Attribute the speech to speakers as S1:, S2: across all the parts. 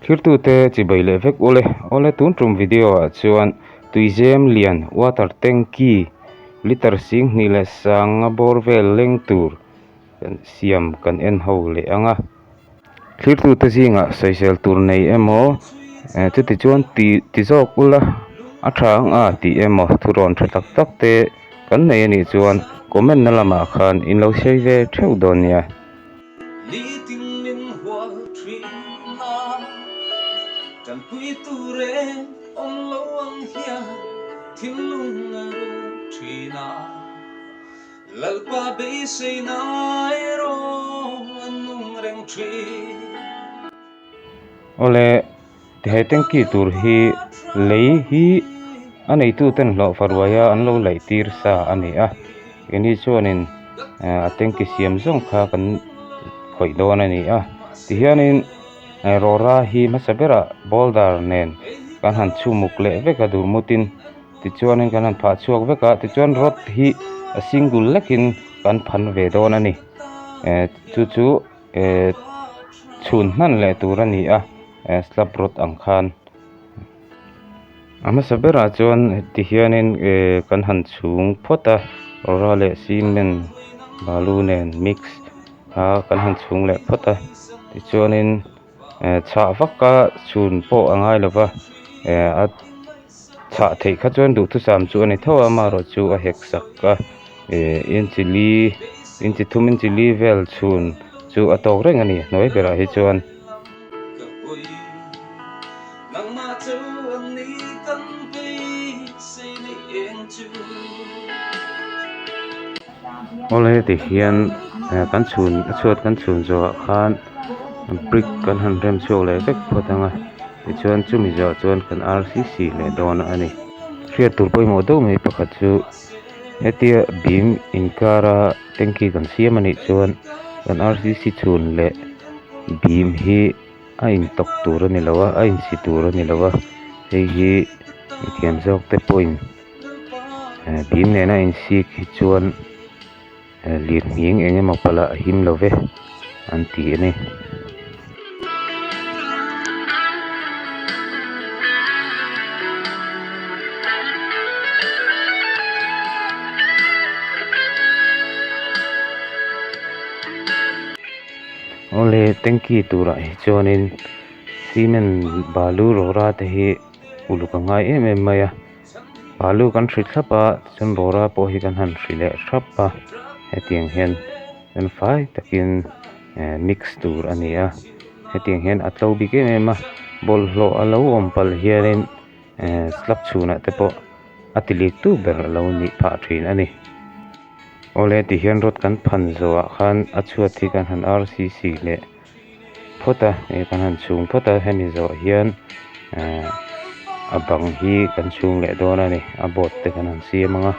S1: Thirtute chibai leh vek ule. Awle tun tum video ah chuan tuizem lian water tanky liter 20 leh 50 bawr vel leng tur siam kan en ho leh ang a. Thirtute zingah sawisel tur nei emaw chuti chuan ti ti zawk ula a tha ang a tih emaw thurawn tha tak tak te kan nei a nih chuan comment na lamah khan in lo sawi ve theuh dawn nia.
S2: Nitin min hual thin a, tanpui tur reng awm lo ang hian thinlung a ru thin a, Lalpa beisei nai erawh a nung reng thin.
S1: Awle, he tanky tur hi lei hi a neitu ten hlawh faruaia an lo laih tir sa a ni a, keini chuanin a tanky siam zawng kha kan khawih dawn a ni a, tihianin rawra hi hmasa berah boulder nen kan han chhumuk leh vek a dur mutin tichuanin kan han phah chhuak vek a, tichuan rod hi a single lekin kan phan ve dawn a ni, chu chu. Eh chhun hman leh tur a ni a eh slab rod ang khan a hmasa berah chuan ti hianin eh kan han chhung phawt a rawra leh cement balu nen mix a kan han chhung leh phawt a tichuanin eh chhah vak a chhun pawh a ngai lova eh a chhah theih kha chuan duhthusam chu a ni tho a amaherawhchu a hek sak a eh inchi li inchi thum inchi li vel chhun chu a tawk reng a ni hnuai berah hi chuan. Awle heti hian eh kan chhun a chhuat kan chhun zawhah khan brick kan han rem chhuak leh vek phawt ang a tichuan chumi zawhah chuan kan rcc leh dawn a ni. Hriat tur pawimawh deuh mai pakhat chu hetia bim inkara tanky kan siam a nih chuan kan rcc chhun leh bim hi a intawk tur a ni lo a a insi tur a ni lo a hei hi mithiam zawk te pawhin. Bim nena insik hi chuan lirnghing eng emaw palh ah a him lo ve an ti a ni. Awle tanky turah hi chuanin cement balu rawra te hi uluk a ngai em em mai a. Balu kan hri thlap a tichuan rawra pawh hi kan han hri leh thlap a hetiang hian chuan fai takin eh mix tur a ni a hetiang hian a tlo bik em em a bawlhhlawh a lo awm palh hianin eh slab chhunah te pawh a ti lik tu ber a lo nih phah thin a ni. Awle tihian rod kan phan zawhah khan a chhuat hi kan han rcc leh phawt a ih kan han chhung phawt a hemi zawh hian ehh a bang hi kan chhung leh dawn a ni a board te kan han siam ang a.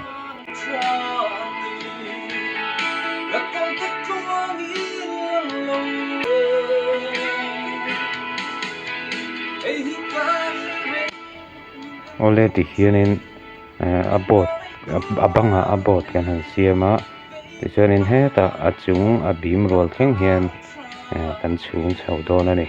S1: Awle tihianin ehh a board a bangah a board kan han siam a tichuanin hetah a chung a bim rual thleng hian eh kan chhung chho dawn a ni.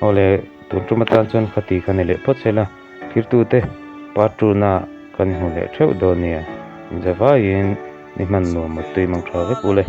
S1: Awle tun tum atan chuan khati kha ni leh phawt sela thirtute part two na kan hmu leh theuh dawn nia inzavaiin. Ni hman nuam mutui mang tha vek ule.